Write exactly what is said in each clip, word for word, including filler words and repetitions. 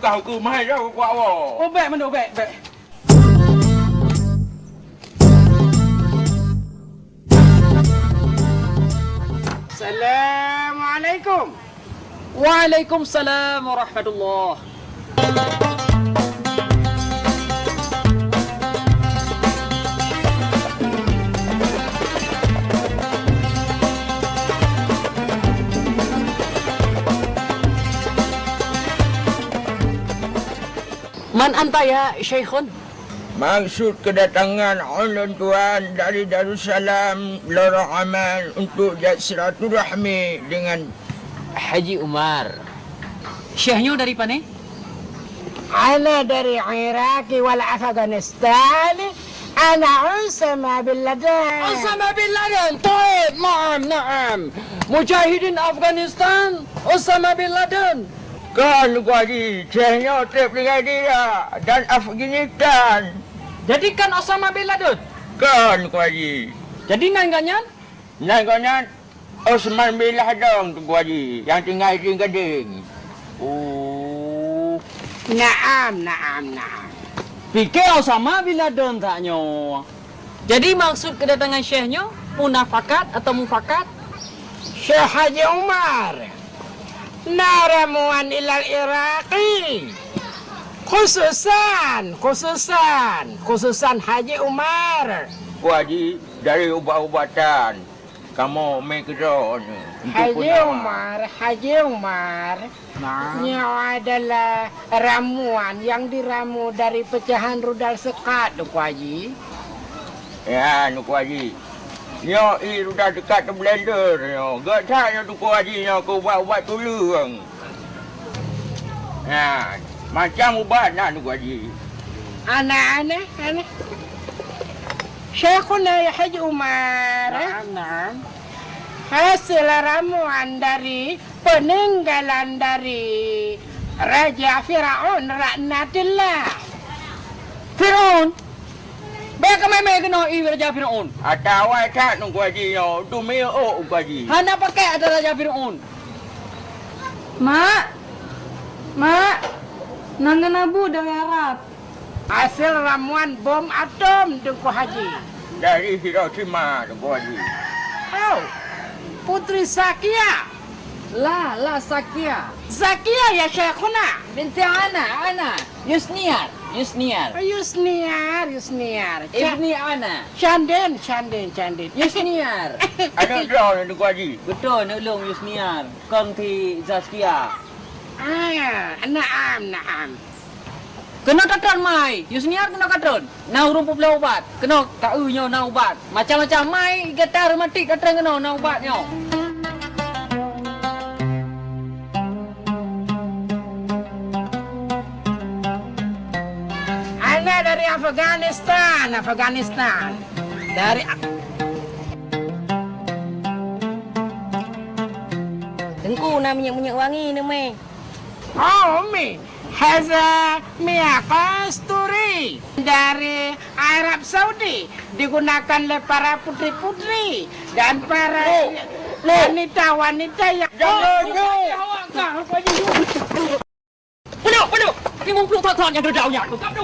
Kah ku mai dah ku awak. Oh, bèk mandum, bèk, bèk. Assalamualaikum. Waalaikumsalam warahmatullah. Man anta ya Syaikhun? Maksud kedatangan ulôn tuan dari Darussalam, Lorong Aman, untuk jak silaturahmi dengan Haji Umar. Syekh nyoe dari pane? Ana dari Iraq wal Afghanistan. Ana Osama bin Laden. Osama bin Laden. Taib, naam, naam. Mujahidin Afghanistan, Osama bin Laden. Kon, Teungku Haji, Syekh nyoe trép tinggai di Irak dan Afghanistan. Jadi kon Osama bin Laden? Kon, Teungku Haji. Jadi nan gobnyan? Nan gobnyan Osman bin Laden, Teungku Haji, nyang tinggai di Gadeng. Oh. Naam, naam, naam. Pike Osama bin Laden that nyoe. Jadi, maksud kedatangan Syekh nyoe munafakat atau mufakat? Syekh Haji Umar, na ramuan ilal Iraqi. Khususan, khususan, khususan Haji Umar. Teungku Haji, dari ubat-ubatan kamoe mé keudroe nyoe untuk Haji peunawa. Umar, Haji Umar. Nah. Nyoe adalah ramuan nyang diramu dari pecahan rudal sekat, Teungku Haji. Ya, Teungku Haji. Nyoe ie rudal sekat teublender nyoe. Gét that nyoe, Teungku Haji, nyoe keu ubat-ubat tuleueng. Ya, macam ubat na, Teungku Haji. Ana, ana, ana. Syaikhuna ya Haji Umar. Naam, naam. Hasil ramuan dari peninggalan dari Raja Firaun laknatillah. Firaun? Bèk ka mé-mé keunoe ie Raja Firaun. Ata awai that, Teungku Haji, nyoe, tu miyup, Teungku Haji. Hana pakai ata Raja Firaun. Mak, mak, nan keuneuk bu dari Arab. Hasil ramuan bom atom, Teungku Haji. Dari Hiroshima, Teungku Haji. Oh, Putri Zakia. La, la Zakia. Zakia ya Syaikhuna. Binti Ana, Ana. Yusniar, Yusniar. Yusniar, Yusniar. Ca-, Ibni Ana. Canden, canden, canden. Yusniar. Aneuk droe, Teungku Haji. Beutôi, aneuk lôn Yusniar. Kon Siti Zakia. Ah, naam, naam. Keunoe tatron mai, Yusniar keunoe katron. Na ureueng peubloe ubat, keunoe taeu nyoe na ubat. Macam-macam mai, gata reumatik tatron keunoe na ubat nyoe. Ana dari Afghanistan, Afghanistan. Dari A-, Teungku, na minyeuk-minyeuk wangi neumé. Oh, mi. Haza minyak kasturi dari Arab Saudi, digunakan oleh para putri-putri dan para wanita-wanita yang... Jangan, Teungku. Penuh, penuh. Limong puluh thon-thon nyang geureudau nyan. Kapreh, kapreh, kapreh.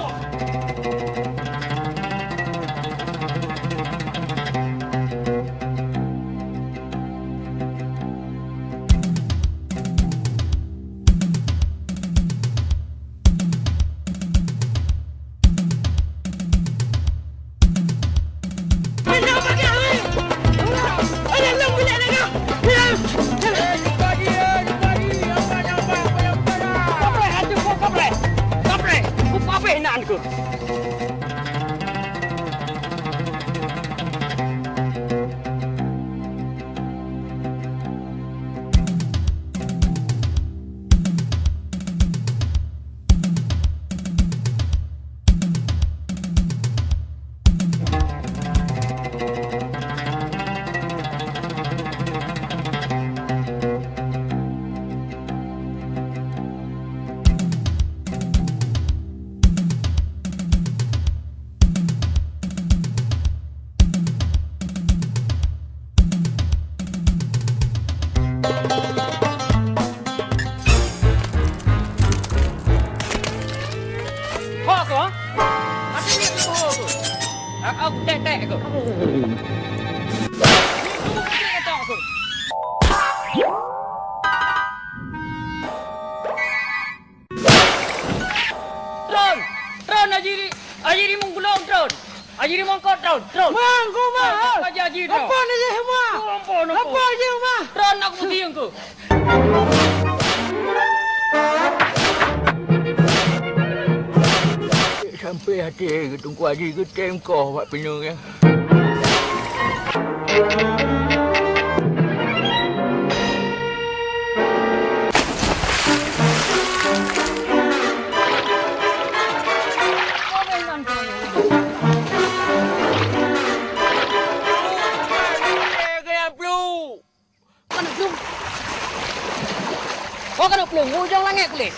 Kapreh, kapreh. Kapreh, kapreh. Aku tek-tek aku. Aku tek-tek aku. Tron! Tron, Haji Ri-, Haji Rimong Gulong, Tron! Haji Rimong Kot, Tron! Tron! Mang, ku mah! Apa Haji, Haji, Tron? Apa ni, Mah? Apa, apa? Apa Haji, Mah? Tron, aku putih engkau! Sampai hati Teungku Haji geutém koh bak pineung nyan. Keuneuk plueng. Oh, keuneuk plueng. Ujong langét kulét.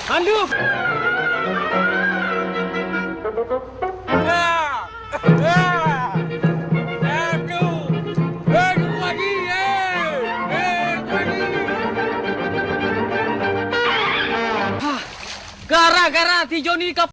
Handu! Gara-gara si Joni ka